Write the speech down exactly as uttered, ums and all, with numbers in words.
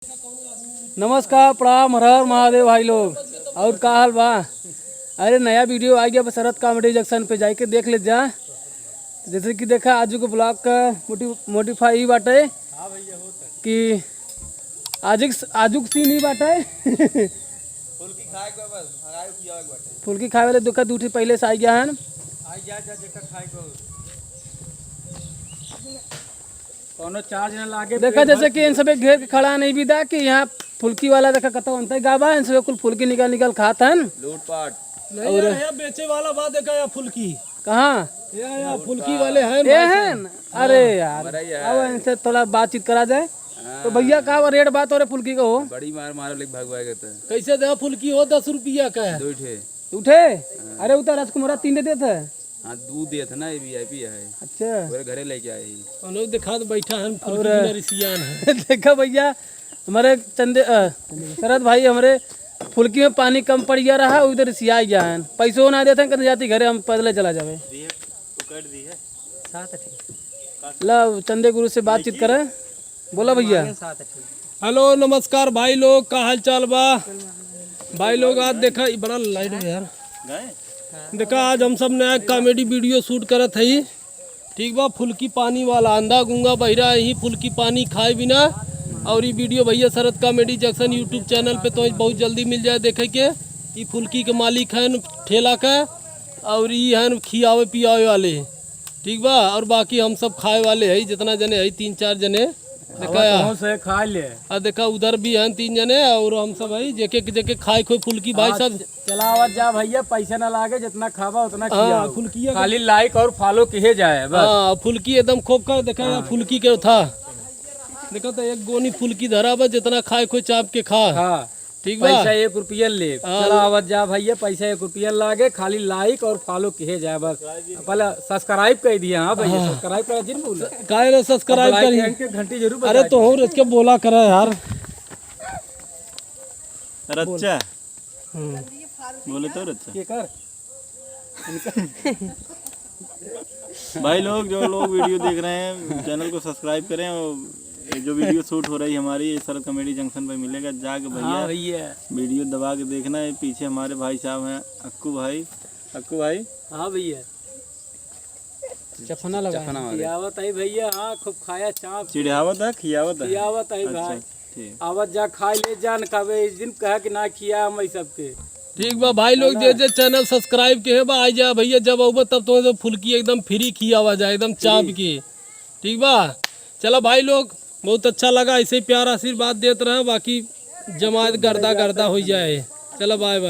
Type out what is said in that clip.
नमस्कार, प्रणाम, हर हर महादेव भाई लोग। और का हाल बा? अरे, नया वीडियो आ गया बा शरद कॉमेडी जंक्शन पे, जाके देख ले जा। जैसे कि देखा, आजू के ब्लॉग का मोटि-, मोडिफाई ई बाटे कि आजू के, आजू के सीन ई बाटे। फुल्की खाए के बस, भगाए पियावे के बाटे। फुल्की खाए वाले दुखा दू ठे पहले से आ गया है। आ जा, जा, जेकर खाए के हो। कौनो चार्ज ना लागे, देखा, पेट जैसे भर कि इन सबे घेर के खड़ा नहीं भी दा कि यहाँ फुल्की वाला देखा कतौ अंतर गा बा, इन सबे कुल फुल्की निकाल निकाल खात हन। लूटपाट। नहीं और यार, यहाँ बेचे वाला बा, देखा यहाँ फुल्की। कहाँ? यहाँ, यहाँ फुल्की वाले हैं ये भाई हैं? साहब। अरे हाँ, यार, हमारा ही है। अब इनसे थोड़ा बातचीत करा जाए। हाँ। तो भैया, का रेट बा तोरे फुल्की का हो? बड़ी मार मारो, लेके भगवाए गए थे। कैसे दे फुल्की हो? दस रुपया का है। दो ठे। उठे? हाँ। अरे, उतर राजकुमारा, तीन दे देते हैं। हाँ, दूध दिया था ना, ये वीआईपी है। अच्छा। पूरे घरे लेके आए ही। अनु देखा तो बैठा है, फुल्की और बिना रिसियान है। देखा भैया, हमारे चंदे, अ, शरद भाई, हमारे फुल्की में पानी कम पड़ गया रहा, उधर रिसिया गया है। पैसों ना देते हैं, कहते जाती घरे हम पैदल चला जावे। दी है, तू कट दी है। सात ठीक। ला, चंदे गुरु से बातचीत करें। बोला भैया। हेलो, नमस्कार भाई लोग, का हाल चाल बा? भाई लोग, आज देखा, ई बड़ा लाइट है यार। देखा, आज हम सब नया कॉमेडी वीडियो शूट करत हई, ठीक बा? फुल्की पानी वाला, अंधा गूंगा बहिरा यही फुल्की पानी खाए बिना। और ई वीडियो भैया शरद कॉमेडी जंक्शन YouTube चैनल पे तो बहुत जल्दी मिल जाए देखे के। ई फुल्की के मालिक हन ठेला का, और ई हन खियावे पियावे वाले। ठीक बा, और बाकी हम सब खाए वाले हई, जितना जने हई, तीन चार जने। देखा आवा या। तो से खा ले। आ देखा, उधर भी हैं तीन जने, और हम सब हई, जेके जेके खाए खोए फुल्की भाई हाँ, सब। च-, चलावत जा भैया, पैसा ना लागे, जितना खावा उतना हाँ, खियाओ। फुल्किया खाली लाइक और फॉलो किहे जाए बस। हाँ, फुल्की एकदम खूब का, देखा या हाँ। फुल्की के था। देखा तो एक गोनी फुल्की धरा बा, जितना खाए खोए चाप के खा। हाँ। ठीक बा? पैसा एक रुपया ले। हाँ। चला आवत जा भैया, पैसा एक रुपया लागे, खाली लाइक और फॉलो किहे जाए बस। पहले सब्सक्राइब कर दिया, हाँ भैया, हाँ। सब्सक्राइब कर जिन बोला। काहे ना सब्सक्राइब अब लाइक करी? घंटे घंटी जरूर अरे बजा तो दीजिए। और इसके बोला करा यार। रच्चा। हम्म। बोले तो रच्चा। के कर? भाई लोग, जो लोग वीडियो देख रहे हैं, चैनल को सब्सक्राइब करें और ये जो वीडियो शूट हो रही है हमारी, ये शरद कॉमेडी जंक्शन पे मिलेगा, जाके भैया हाँ भैया। वीडियो दबा के देखना है। पीछे हमारे भाई साहब हैं, अक्कू भाई, अक्कू भाई। हाँ भैया। चफना लगा है। चफना मारे। खियावत है भैया, हाँ, खूब खाया चाप। चिढ़ावत है, खियावत है? खियावत है अच्छा, भाई। ठीक। आवत जा, खाए ले जा, न कहबे, एक दिन कहा कि ना खिया हम ई सबके। ठीक बा भाई लोग, है ना? जे जे चैनल सब्सक्राइब के है बा, आ जा भैया, जब अउबा तब तो फुल्की एकदम फ्री खियावा जाए, एकदम चाप फ्री। के। ठीक बा, चला भाई लोग, बहुत अच्छा लगा, ऐसे ही प्यार आशीर्वाद देत रहा, बाकी जमात गर्दा गर्दा हो जाए। चला, बाय बाय।